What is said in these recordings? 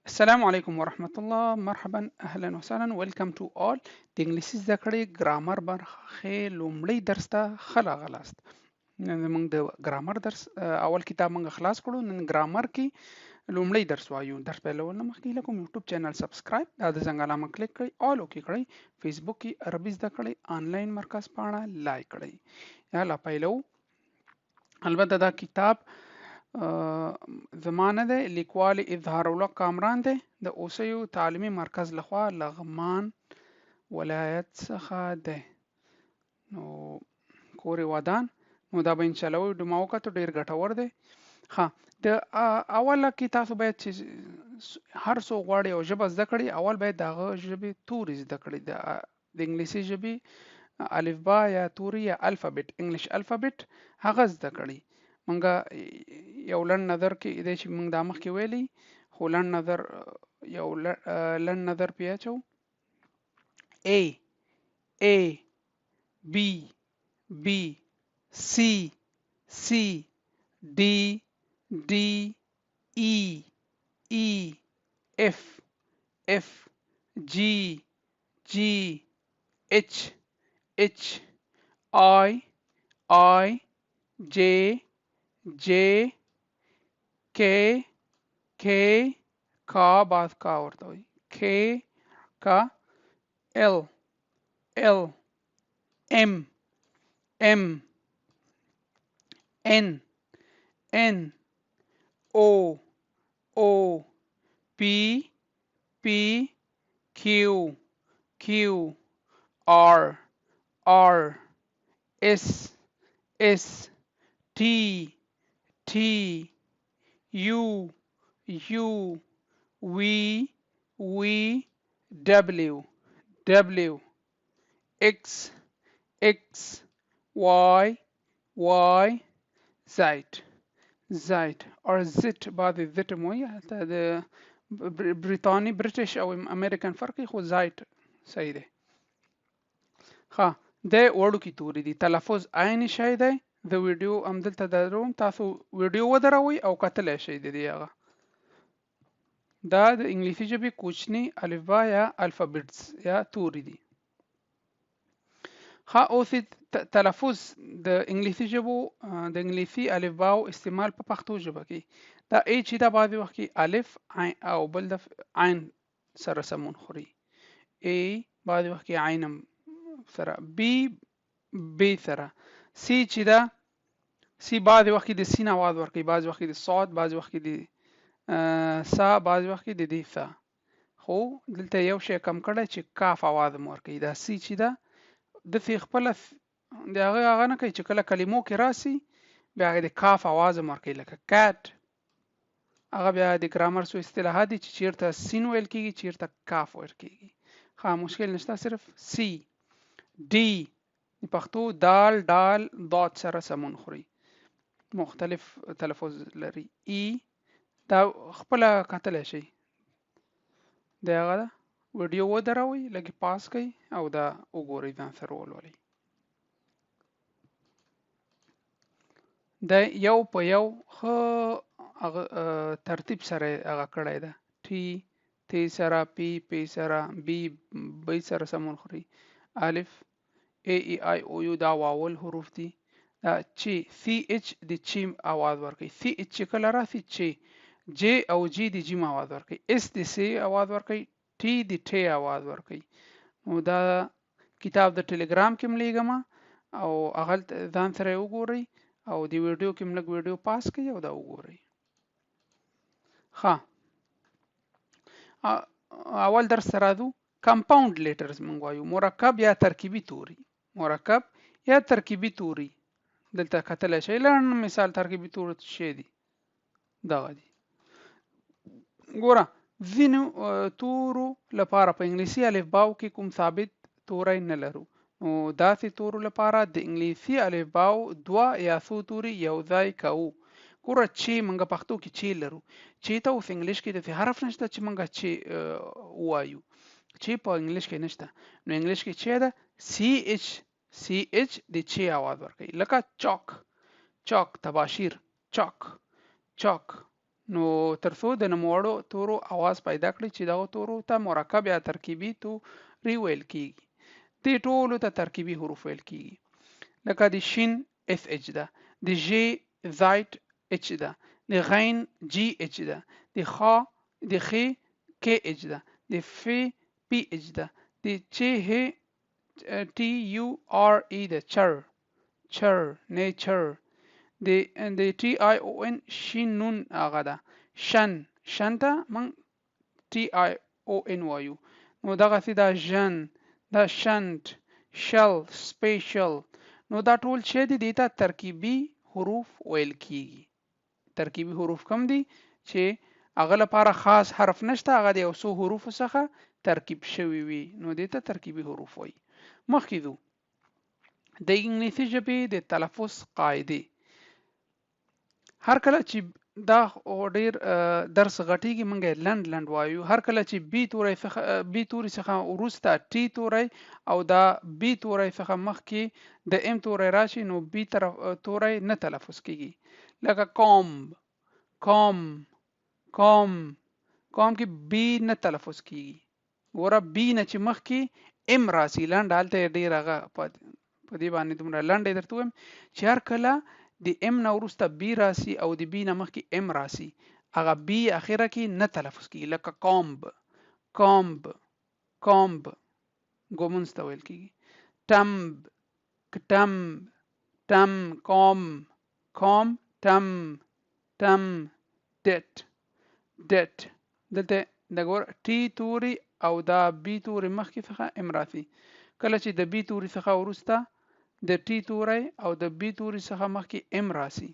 السلام علیکم ورحمت الله، مرحبا، اهلا وسهلا، ویلکم ټو آل. د انګلیسي زده کړې ګرامر برخې لومړی درس ته ښه راغلاست. نن زموږ د ګرامر درس اول کتاب موږ خلاص کړو. نن ګرامر کې لومړی درس وایو. درس پیلولو نه مخکې هیله کوم یوټیوب چینل سبسکرایب، دا د زنګ علامه کلیک کړئ، آل اوکې کړئ، فیسبوک کې عربي زده کړئ آنلاین مرکز پاڼه لایک کړئ. یالا پیلو. البته دا کتاب زما نه دی، لیکوال اظهار الله کامران دی، د اوسیو تعلیمي مرکز لخوا لغمان ولایت څخه دی. نو کور ودان. نو دا به ان شاء الله ویډیو ما وکړه، ډیر ګټور دی. ښه، د اوله کې تاسو باید چې هر څوک غواړي او ژبه زده کړي، اول باید د هغه ژبې توري زده کړي. د انګلیسي ژبې الفبا یا توري یا الفابت، انګلیش الفابت هغه زده کړي. مونږ یو لنډ نظر کې دی چې مونږ دا مخکې ویلي، خو لنډ نظر، یو لنډ نظر پې اچو. A A B B C C D D E E F F G G H H I I J J K K کا بعد کا ورته وایي، K کا L L M M N N O O P P Q Q R R S S T T U U V V W W X X Y Y Z Z or Z. بعضې Z هم وایي، حتی د بریتاني برټش او امریکن فرق خو زایټ صحیح دی. ښه، د وړوکي توري دي، تلفظ عین شی دی. د ویډیو همدلته دروم، تاسو ویډیو ودروئ او کتلی شئ د دې هغه. دا د انګلیسي ژبې کوچني الفبا یا الفابټس یا توري دي. ښه، اوس تلفظ د انګلیسي ژبو د انګلیسي الفباو استعمال په پښتو ژبه کې. دا ای چې دا بعضې وخت کې الف عین او بل د عین سره سمون خوري. ای بعضې وخت کې عین هم سره، بی بی سره، سی چې دا سی بعضې وخت کې د سین اواز ورکوي، بعضې وخت کې د صاد، بعضې وخت کې د سا، بعضې وخت کې د دې ثا. خو دلته یو شی کم کړی چې کاف اواز هم ورکوي. دا سی چې ده داسې خپله د هغه هغه نه کوي چې کله کلمو کې راسي بیا هغه د کاف اواز هم ورکوي، لکه کات. هغه بیا د ګرامر څو اصطلاحات دي چې چیرته سین ویل کېږي، چیرته کاف ویل کېږي. ښه، مشکل نشته. صرف سی ډي د پښتو دال ډال ضاد سره سمون خوري، مختلف تلفظ لري. ای دا خپله کتلی شئ، د هغه ده ویډیو ودروئ، لږې پاس کړئ او دا وګورئ، ځان سره ولولئ. دا یو په یو ښه هغه ترتیب سره هغه کړی ده. ټي تی سره، پی پی سره، بی بی سره سمون خوري، الف ای ای آی او یو دا واول حروف دي. دا چی سی اچ د چی اواز ورکوي، سی اچ چې کله راسي چی، جی او جی د جیم اواز ورکوي، اس د سی اواز ورکوي، ټي د ټی اواز ورکوي. نو دا کتاب د ټلګرام کې هم لیږم او هغه ځان سره یې وګورئ، او د ویډیو کې هم لږ ویډیو پاس کړئ او دا وګورئ. ښه، اول درس ته راځو. کمپاوند لیټرز موږ وایو، مرکب یا ترکیبي توري. مرکب یا ترکیبي توري دلته کتلی شئ. لنډ مثال ترکیبي توري څه شی دي؟ دغه دي. ګوره، ځینو تورو لپاره په انګلیسي الفباو کې کوم ثابت توری نه لرو، نو داسې تورو لپاره د انګلیسي الفباو دوه یا څو توري یو ځای کوو. ګوره چې موږ پښتو کې چې لرو، چې ته اوس انګلیش کې داسې حرف نشته چې موږ چې ووایو، چې په انګلیش کې نشته. نو انګلیش کې چې ده سی اچ، سی اچ د چې اواز ورکوي، لکه چاک، چاک، تباشیر، چاک، چاک. نو تر څو د نوموړو تورو اواز پیدا کړي چې دغو تورو ته مرکب یا ترکیبي توري ویل کیږي. دې ټولو ته ترکیبي حروف ویل کیږي. لکه د شین اس اچ ده، د ژ زایت اچ ده، د غین جی اچ ده، د خا د خ کې اچ ده، د ف پی اچ ده، د چ ه ټي یو آر ای ده، چر چر نیچر، د د ټي آی او ان شین نون هغه ده، شن شن ته موږ ټي آی او ان وایو. نو دغسې دا ژن، دا شنټ، شل، سپیشل، نو دا ټول چې دي دې ته ترکیبي حروف ویل کیږي. ترکیبي حروف کوم دي چې هغه لپاره خاص حرف نشته، هغه د یو څو حروفو څخه ترکیب شوي وي، نو دې ته ترکیبي حروف وایي. مخکې ځو د انګلیسي ژبې د تلفظ قاعدې. هر کله چې دا ډیر درس غټیږي مونږ یې لنډ لنډ وایو. هر کله چې بی توری څخه بی توري څخه وروسته ټي توری او دا بی توری څخه مخکې د ام توری راشي نو بی طرف توری نه تلفظ کیږي. لکه کوم کوم کوم کوم کې بی نه تلفظ کیږي. ګوره بی نه چې مخکې ام راسي لنډ، هلته یې ډېر هغه په دې باندې دومره لنډ یې درته ووایم چې هر کله د ام نه وروسته بی راسي او د بی نه مخکې ام راسي هغه بی اخره کې نه تلفظ کیږي. لکه کومب کومب کومب ګومونز ته ویل کیږي. ټمب کټم ټم کوم کوم ټم ټم ډټ ډټ. دلته د ګور ټي توري او دا بی توري مخکې څخه ام راسي. کله چې د بی توري څخه وروسته د ټي توری او د بی توري څخه مخکې ام راسي،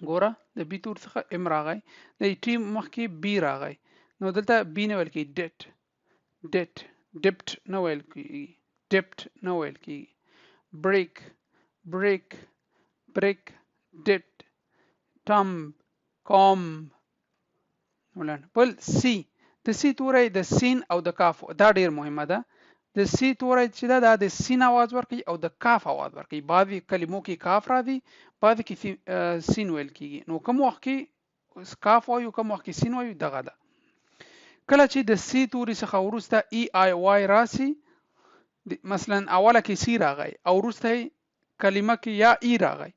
ګوره د بی توري څخه ام راغی، د ټي مخکې بی راغی، نو دلته بی نه ویل کیږي، ډټ ډټ ډپټ نه ویل کیږي، ډپټ نه ویل کیږي. بریک بریک بریک ډټ ټم کوم. بل سی، د سی توری د سین او د کاف، دا ډیر مهمه ده. د سی توری چې ده دا د سین اواز ورکوي او د کاف اواز ورکوي. بعضې کلمو کې کاف راځي، بعضې کې سین ویل کیږي. نو کوم وخت کې کاف وایو کوم وخت کې سین وایو دغه ده. کله چې د سی توري څخه وروسته ای آی وای راسي، مثلا اوله کې سی راغی او وروسته کلمه کې یا ای راغی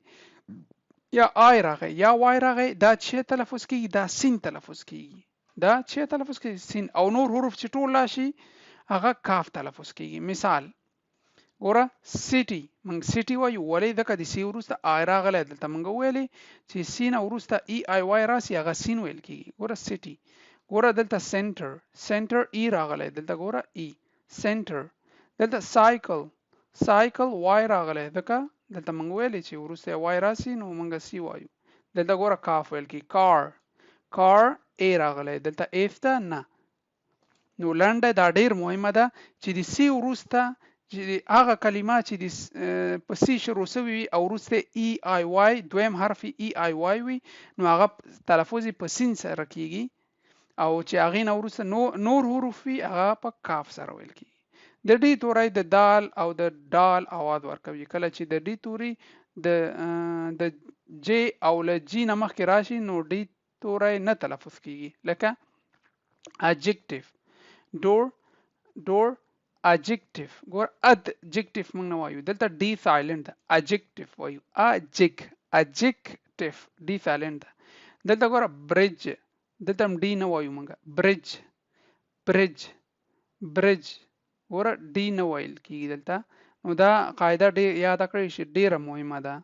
یا آی راغی یا وای راغی، دا چې تلفظ کیږي؟ دا سین تلفظ کیږي. دا چې تلفظ کیږي سین، او نور حروف چې ټول راشي هغه کاف تلفظ کیږي. مثال ګوره سیټي، موږ سیټي وایو ولې؟ ځکه د سی وروسته آی راغلی. دلته موږ وویلې چې سی نه وروسته ای آی وای راسي هغه سین ویل کیږي. ګوره سیټي، ګوره دلته سنټر، سنټر ای راغلی، دلته ګوره ای سنټر. دلته سایکل، سایکل وای راغلی، ځکه دلته موږ ویلې چې وروسته وای راسي نو موږ سی وایو. دلته ګوره کاف ویل کیږي. کار، کار ای راغلی، دلته اف ده نه. نو لنډه دا ډیر مهمه ده چې د سی وروسته چې هغه کلمه چې د په سی شروع سوي وي او وروسته ای آی وای، دویم حرف ای آی وای وي، نو هغه تلفظ په سین سره کیږي، او چې هغې نه وروسته نور حروف وي هغه په کاف سره ویل کیږي. د ډي توری د دال او د ډال اواز ورکوي. کله چې د ډي توري د جی او له جی نه مخکې راشي نو ډي توری نه تلفظ کیږي. لکه adjective، ډور ډور adjective. ګور adjective موږ نه وایو، دلته ډي سایلنټ ده، adjective وایو. اجک adjective ډي سایلنټ ده. دلته ګوره برج، دلته هم ډي نه وایو موږ، برج برج برج، ګوره ډي نه ویل کیږي دلته. نو دا قاعده ډېر یاده کړئ چې ډېره مهمه ده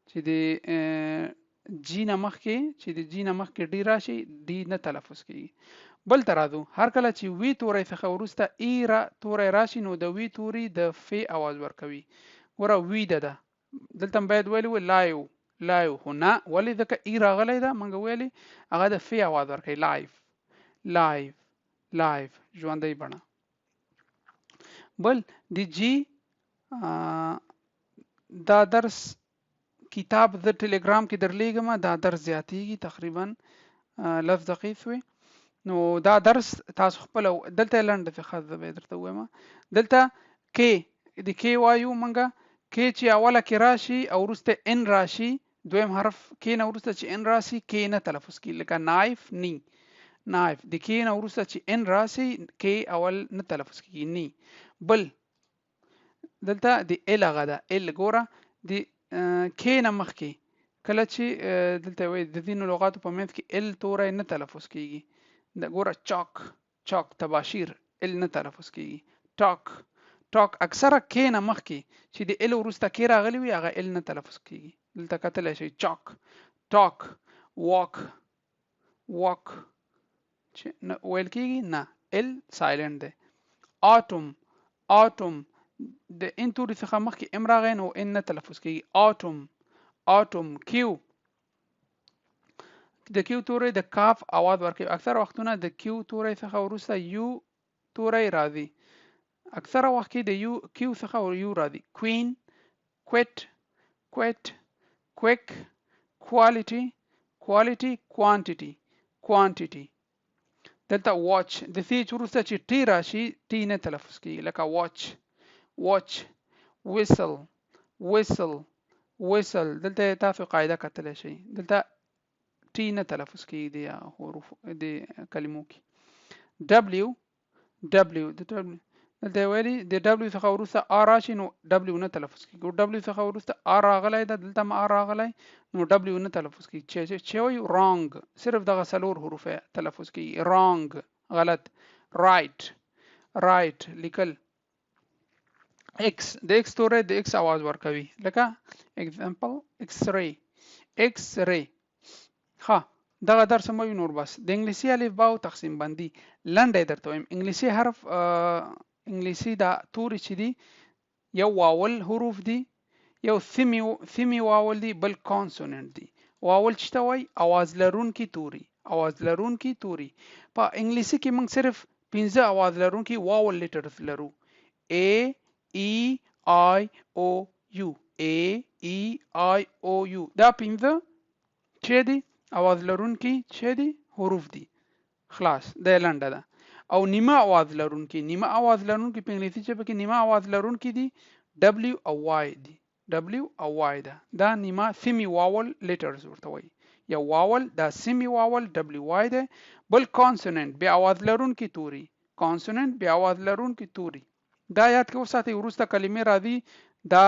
چې د جی نه مخکې چې د جی نه مخکې ډي راشي ډي نه تلفظ کیږي. بل ته راځو، هر کله چې وی توری څخه وروسته ای را توری راشي نو د وی توري د ف اواز ورکوي. ګوره وی ده ده، دلته هم باید ویلي وای لایو لایو، خو نه، ولې؟ ځکه ای راغلی ده، موږ ویلي هغه د ف اواز ورکوي. لایف لایف لایف، ژوندۍ بڼه. بل د جی دا درس کتاب زه ټلګرام کې درلیږم، دا درس زیاتیږي تقریبا لس دقیقې شوې. نو دا درس تاسو خپله دلته لنډه څه زه به درته ووایم. دلته کې د کې وایو مونږ، کې چې اوله کې راشي او وروسته ان راشي دویم حرف کې نه وروسته چې ان راسي کې نه تلفظ کیږي، لکه نایف نی، نایف د کې نه وروسته چې ان راسي کې اول نه تلفظ کیږي، نی. بل دلته د ال هغه ده، ال ګوره د کې نه مخکې کله چې دلته وایي د ځینو لغاتو په منځ کې ال توری نه تلفظ کیږي. د ګوره چاک، چاک تباشیر ال نه تلفظ کیږي. ټاک، ټاک اکثره کې نه مخکې چې د ال وروسته کې راغلی وي هغه ال نه تلفظ کیږي. دلته کتلی شئ چاک، ټاک، واک، واک چې نه ویل کیږي نه، ال سایلنټ دی. آټوم، آټوم د ان توري څخه مخکې ام راغی نو ان نه تلفظ کیږي. آټوم، آټوم. کیو، د کیو توری د کاف اواز ورکوي. اکثره وختونه د کیو توری څخه وروسته یو توری راځي، اکثره وخت کې د یو کیو څخه یو راځي. کوین، کویټ، کویټ، کویک، کوالټي، کوالټي، کوانټیټي، کوانټیټي. دلته واچ، د سی ایچ وروسته چې ټي راشي ټي نه تلفظ کیږي، لکه واچ، واچ، ویسل، ویسل، ویسل. دلته تاسو قاعده کتلی شئ، دلته ټي نه تلفظ کیږي د حروف د کلمو کې. ډبلیو، ډبلیو د ډبلیو دلته ویلي د ډبلیو څخه وروسته آر راشي نو ډبلیو نه تلفظ کیږي. ډبلیو څخه وروسته آر راغلی ده، دلته هم آر راغلی نو ډبلیو نه تلفظ کیږي. چې وایو رانګ، صرف دغه څلور حروف تلفظ کیږي. رانګ غلط، رایټ، رایټ لیکل. ایکس، د ایکس توری د ایکس اواز ورکوي، لکه اگزامپل ایکس ری، ایکس ری. ښه دغه درس مو نور بس د انګلیسي الف با او تقسیم بندي لنډه یې درته وایم. انګلیسي حرف، انګلیسي دا توري چې دي یو واول حروف دي، یو سیمي واول دي، بل کانسوننټ دي. واول چې ته وایي اواز لرونکي توري، اواز لرونکي توري. په انګلیسي کې موږ صرف 5 اواز لرونکي واول لیټرز لرو، A E I O U، A E I O U. دا 5 چې دي اواز لرونکي چې دي حروف دي. خلاص دا لنډه ده. او نیمه اواز لرونکي، نیمه اواز لرونکي په انګلیسي ژبه کې نیمه اواز لرونکي دي W او Y دي، W او Y ده. دا نیمه سیمي واول لیټرز ورته وایي. یو واول دا سیمي واول W Y ده، بل کانسوننټ بې اواز لرونکي توري، کانسوننټ بې اواز لرونکي توري. دا یاد کې وساتئ، وروسته کلمې راځي دا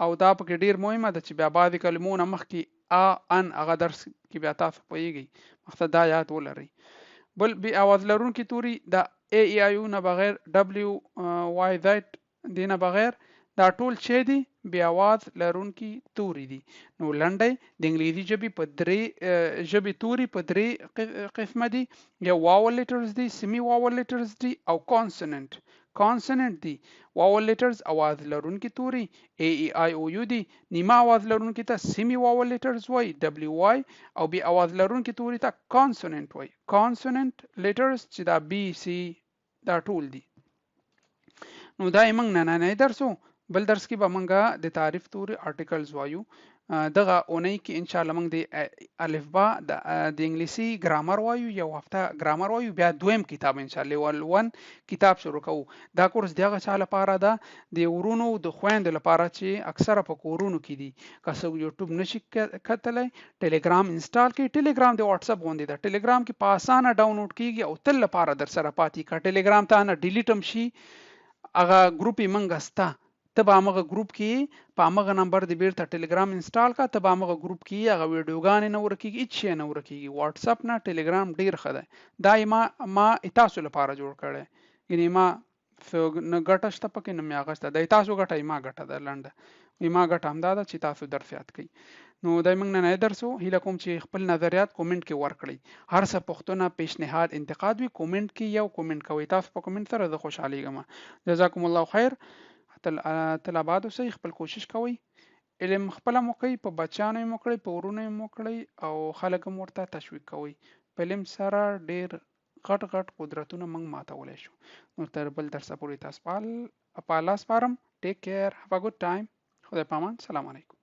او دا پکې ډیر مهمه ده چې بیا بعضې کلمو نه مخکې ا ان هغه درس کې بیا تاسو پوهېږئ، مقصد دا یاد ولرئ. بل بې اواز لرونکي توري دا A E I O نه بغیر W Y Z دې نه بغیر دا ټول چې دي بې اواز لرونکي توري دي. نو لنډی د انګلیسي ژبې په درې ژبې توري په درې قسمه دي، یو واول لیټرز دي، سیمي واول لیټرز دي او کانسوننټ، کانسوننټ دي. واول لیټرز اواز لرونکي توري A E I O U دي، نیمه اواز لرونکي ته سیمي واول لیټرز وایي W Y، او بې اواز لرونکي توري ته کانسوننټ وایي، کانسوننټ لیټرز چې دا B C دا ټول دي. نو دا یې موږ نننی درس و. بل درس کې به موږ د تعریف توري آرټیکلز وایو. دغه اونۍ کې ان شاء الله موږ د الفبا د انګلیسي ګرامر وایو، یو هفته ګرامر وایو، بیا دویم کتاب ان شاء الله لیول 1 کتاب شروع کوو. دا کورس د هغه چا لپاره ده، د ورونو د خویندو لپاره چې اکثره په کورونو کې دي، که څوک یوټیوب نشي کتلی ټلګرام انسټال کړئ. ټلګرام د واتساپ غوندې ده، ټلګرام کې په اسانه ډاونلوډ کیږي او تل لپاره در سره پاتې. که ټلګرام ته نه ډیلیټ هم شي هغه ګروپ یې موږ سته، ته به همغه ګروپ کې په همغه نمبر دې بیرته ټلګرام انسټال کړه، ته به همغه ګروپ کې هغه ویډیوګانې نه ورکیږي، هیڅ شی نه ورکیږي. واتساپ نه ټلګرام ډیر ښه دی، دا یې ما تاسو لپاره جوړ کړی، یعنې ما څه نه ګټه شته پکې نه مې هغه شته، دا تاسو ګټه یې ما ګټه ده. لنډه یې ما ګټه همدا ده چې تاسو درس یاد کړئ. نو دا موږ نننی درس و. هیله کوم چې خپل نظریات کومنټ کې ورکړئ، هر څه پوښتنه، پیشنهاد، انتقاد وي کومنټ کې یو کومنټ کوئ، تاسو په کومنټ سره زه خوشحالېږم. جزاکم الله خیر، تل آباد اوسئ، خپل کوشش کوئ، علم خپله مو کړئ، په بچیانو یې مو کړئ، په ورونو یې مو کړئ او خلک هم ورته تشویق کوئ. په علم سره ډېر غټ غټ قدرتونه موږ ماتولی شو. نو تر بل درسه پورې تاسو په الله سپارم. ټیک کیر، هاف ا ګډ ټایم. خدای پامان، سلام علیکم.